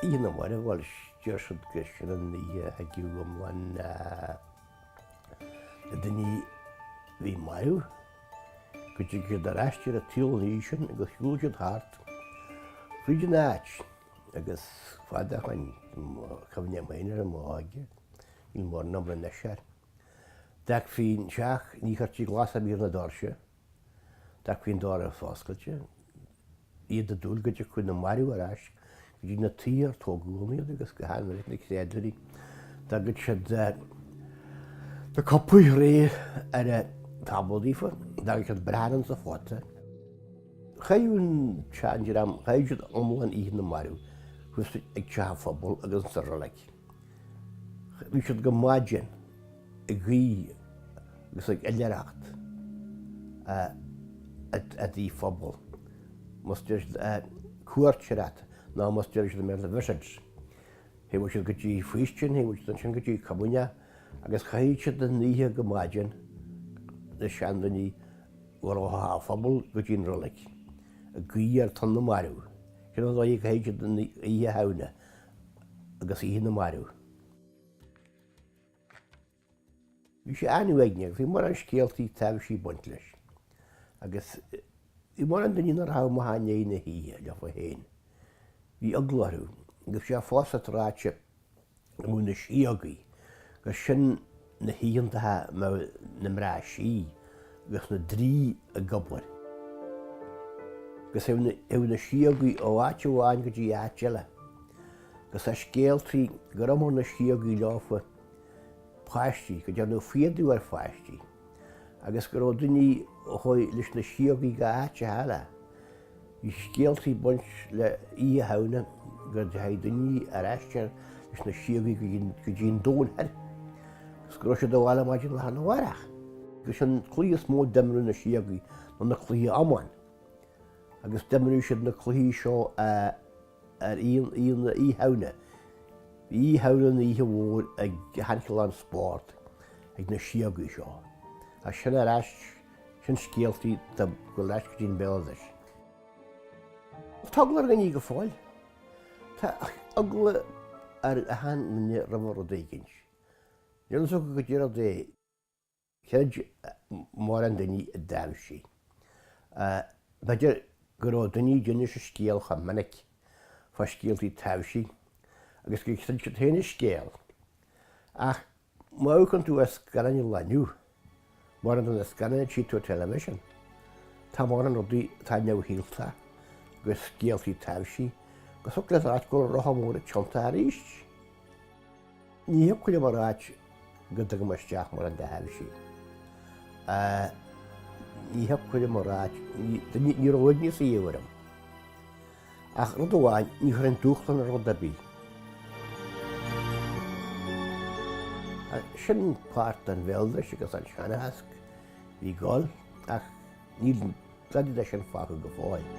Oíche na Marbh, bhuel, deir siad gur sin an oíche a thigeadh iomlán na daoine a bhí marbh, go dtig siad ar ais ar an tsaol an oíche sin agus shiúil siad thart fríd an áit agus fada ó shoin, cuimhním féin ar m'óige, níl mórán ama anois air. D'fhágfaí an teach, ní chuirtí glas ar bith ar na doirse, d'fhágfaí an doras oscailte, iad ag dúil go dtiocfadh na mairbh ar ais go dtí na tithe ar tógadh ann iad agus go han-mhinic na créatúirí d'fhágfadh siad na cupaí réidh ar an tábla daofa, d'fhágfadh siad brachán insa phota. Chaitheadh an seandream, chaitheadh siad iomlán Oíche na Marbh thuas ag teach an phobail agus insa roilig. Bhí siad go maidin ag guí agus ag oilithreacht i dtigh phobail. Más deir siad cuairteoireacht nó más deir siad i mBéarla visits. Théadh siad go dtí faoistin, théadh siad ansin go dtí comaoineach agus chaithfeadh siad an oíche go maidin na seandaoine a raibh ó theach an phobail go dtí an roilig ag guí ar son na marbh. Sin an dóigh a gcaithfeadh siad an oíche Shamhna agus Oíche na Marbh. Bhí sé an-uaigneach agus bhí mórán scéaltaí taibhsí ag baint leis. Agus bhí mórán daoine nach raibh amach i ndiaidh na hoíche leofa féin. Bhí eagla orthu agus bhí sé fosta ráite go mbeadh na síogaí, gur sin na hoícheanta a mbeadh na mná sí agus na draoithe ag obair. Agus théadh na síogaí ó áit amháin go dtí áit eile. Agus tá scéaltaí gur iompair na síogaí leofa páistí, go ndearnadh fuadach ar pháistí, agus go raibh daoine a chuaigh leis na síogaí go áiteacha eile. Bhí scéaltaí ag baint le Oíche Shamhna go dteachaigh daoine ar aistear leis na síogaí go dtí an Domhan Thoir agus go raibh siad abhaile maidin lá arna mhárach. Agus an cluiche is mó a d'imreodh na síogaí ná na cluichí iomáin. Agus d'imreodh siad na cluichí seo ar Oíche Shamhna. Bhí Oíche Shamhna an oíche mhór ag achan chineál spórt ag na síogaí seo. As sin ar ais Sin scéaltaí atá ag dul ar ais go dtí an béaloideas. Tá eagla ar dhaoine go fóill. Tá eagla ar achan nduine roimh rud éigint. Níl fhios acu goidé rud é. Chreid mórán daoine i dtaibhsí. B'fhéidir go raibh daoine ag d'inis an scéal chomh minic fá scéaltaí taibhsí agus gur chreid siad féin an scéal. Ach Má amharcann tú ar scannáin an lae inniu, mórán de na scannáin a tchí tú ar television, tá mórán rudaí atá neamhshaolta agus scéaltaí taibhsí agus thiocfadh leat a ráit go bhfuil rotha mór ag tiontú arís. Ní thiocfadh liom a ráit go dtugaim isteach mórán de thaibhsí. Ní thiocfadh liom a ráit, ní raibh uaigneas ariamh orm. Ach rud amháin, ní chuirfinn dúshlán ar rud ar bith. Sin páirt den bhéaloideas agus an seanchas a bhí ag dul, ach níl dada de sin fágtha go fóill.